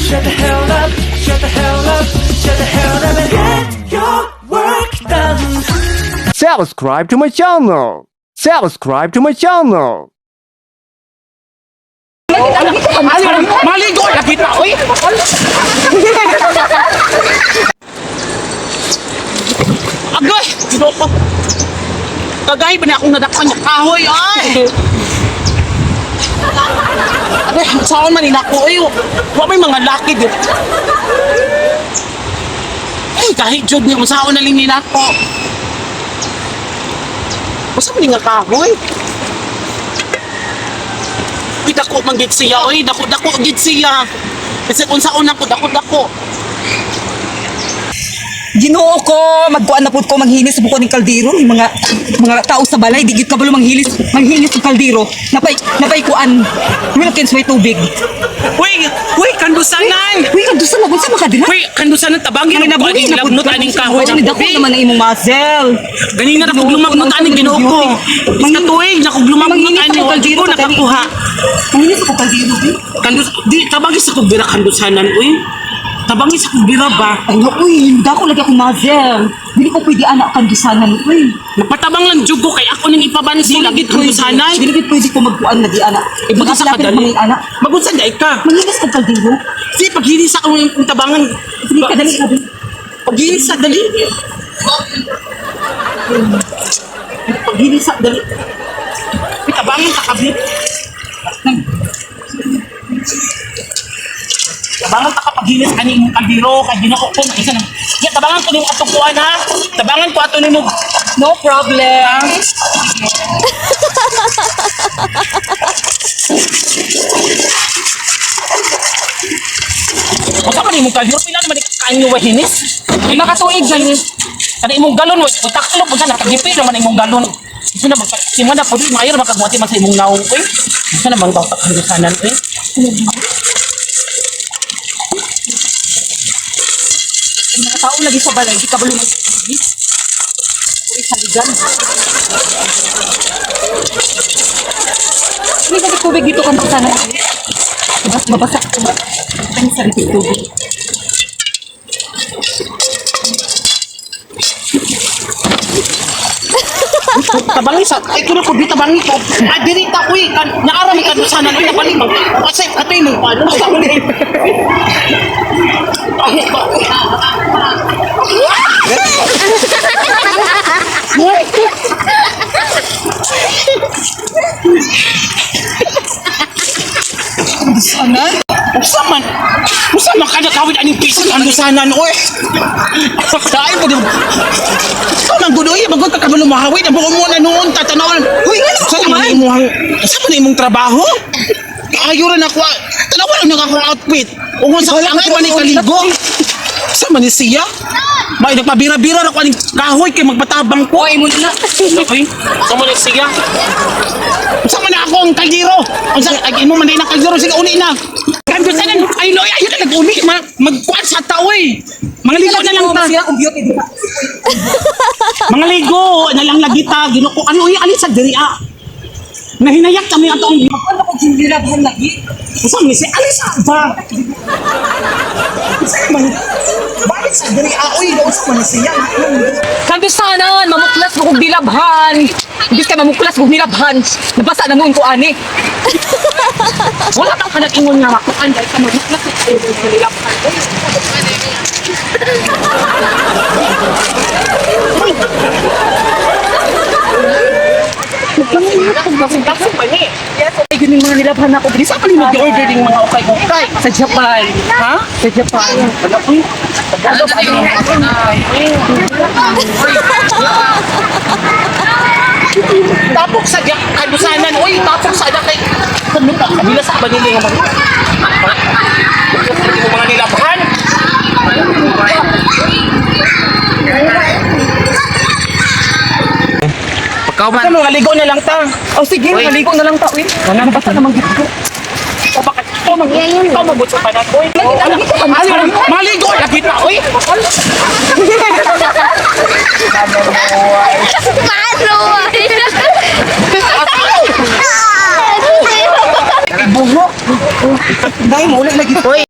Shut the hell up, shut the hell up, shut the hell up and get your work done. Subscribe to my channel. Subscribe to my channel. Maligo lagi ta, oy. Agay, Ginoo. Kagay ba na akong nadakpan niya kahoy ay. Agay, saan man nako oy. Wa may mga laki dit. Ay, kahit jud niya unsaon na lang ni nako. Usa man ni nga kahoy? Uy, dako man gid siya, oy, dako dako gid siya. Kasi kung sa una ko, dako dako. Ginoo ko, magkuan na pud ko manghilis ko ning kaldero, yung mga tao sa balay di gyud kabalo manghilis, manghilis og kaldero. Napay kuan. Wilkins may tubig. Uy, uy, kandusanan. Uy, kandusan mo unsa makadira? Uy, kandusanan tabangin ang kuan Nabuhi na pud lagnot aning kahoy Ay, ng dako tubig. naman ang imong muscle. Ganina na kog lumagnot aning Ginoo ko. Sa tuig na kog lumagnot Manghilis ani ako wa kaldero ko ka dali. nakakuha. Manghilis ako kaldero. Di. Kandus di tabangin sa kog bira kandusanan, uy. Tabangin sa kog bira ba? Ay, no, uy, dako lagi akong muscle. Dili ko pwede anak kandusanan, uy. Nagpatabang lang jud ko kay ako ning ipabansi lagi kandusanan. Dili gid pwede ko magkuan lagi anak. Eh, ba't sa Mag-lapit kadali? mga anak. Magunsa di ka. Manghilis og kaldero. Di paghilis sa akong tabangan. Dili ka dali ka dali. Paghilis sa dali. Paghilis sa dali. Uy, tabangan ka kabit. Tabangan ta ka paghilis ani imong kaldero kay Ginoo ko maisa na. Ya tabangan ko nimo atong kuan ha. Tabangan ko ato nimo. No problem. Unsa man imong kaldero pila naman kaanyo wa hinis? Lima ka tuig gani. Kada imong galon wa utaklo unsa na kagipi naman imong galon. Isa na magka si man na pud maayo ra makagwati man sa imong nawong oy. Isa na bang tawag kandusanan oy. Ang mga tao lagi sa balay, di kabalo mag. Uy, saligan. Hindi ka tubig dito kan sana. Bas mabasa ko. Ang sarili tubig. Tabangi sa ay kuno ko di tabangi ko. Ah diri ta uy kan naara mi kandusanan uy nabali man. Kasi ato imong paano sa uli. Sana? Usa man. Usa man kada kawit aning piso kandusanan oy. Kain mo di. Ikaw man gudoy bagod ka kabalo mahawid ang buong mo na noon tatanawon. Uy, sa man imong sa man imong trabaho? Kaayo ra na ko. Tanawan ang akong outfit. Ug sa angay man ni kaligo. Sa man ni siya? May nagpabira-bira ra ko aning kahoy kay magpatabang ko. Uy, mo na. Okay. Sa man ni siya? Sa man na ako ang kaldero. Unsa ay imo man na kaldero sige uli na. Kandusanan ay loy ayo na nag-uli magkuan sa tao eh. Mga ligo na lang ta. Sila kung beauty di ba? Mga ligo na lang lagi ta Ginoo ano uy alit sa diri ah. Nahinayak kami ato ang Ano ko ginilabhan lagi? Unsa man si alis sa ba? Unsa man balik sa diri ah uy unsa man siya? Kandusanan, mamuklas mo kong dilabhan. Imbis ka mamuklas mo kong nilabhan. Nabasa na noon ko ani. Wala kang kanag-ingon nga makuan dahil sa mamuklas mo kong nilabhan. Kasi pa ni. Ay, yun yung mga nilabhan ako. Di sa pa ni mag-order ding mga ukay-ukay. Sa Japan. Ha? Sa Japan. Ano uy? Tagalog ay Tapok sa diya kandusanan oy, tapok sa diya kay kumita kabila sa ba nila nga mga mga nilabhan. Pagkauman. Sa mga ligo na lang ta. Oh, sige, maligo na lang ta, uy. Nabasa naman gito. O bakit ikaw mag ikaw magbutso pa na oy. Maligo lagi ta oy. Paano? Buhok. Dai mo ulit lagi. Uy,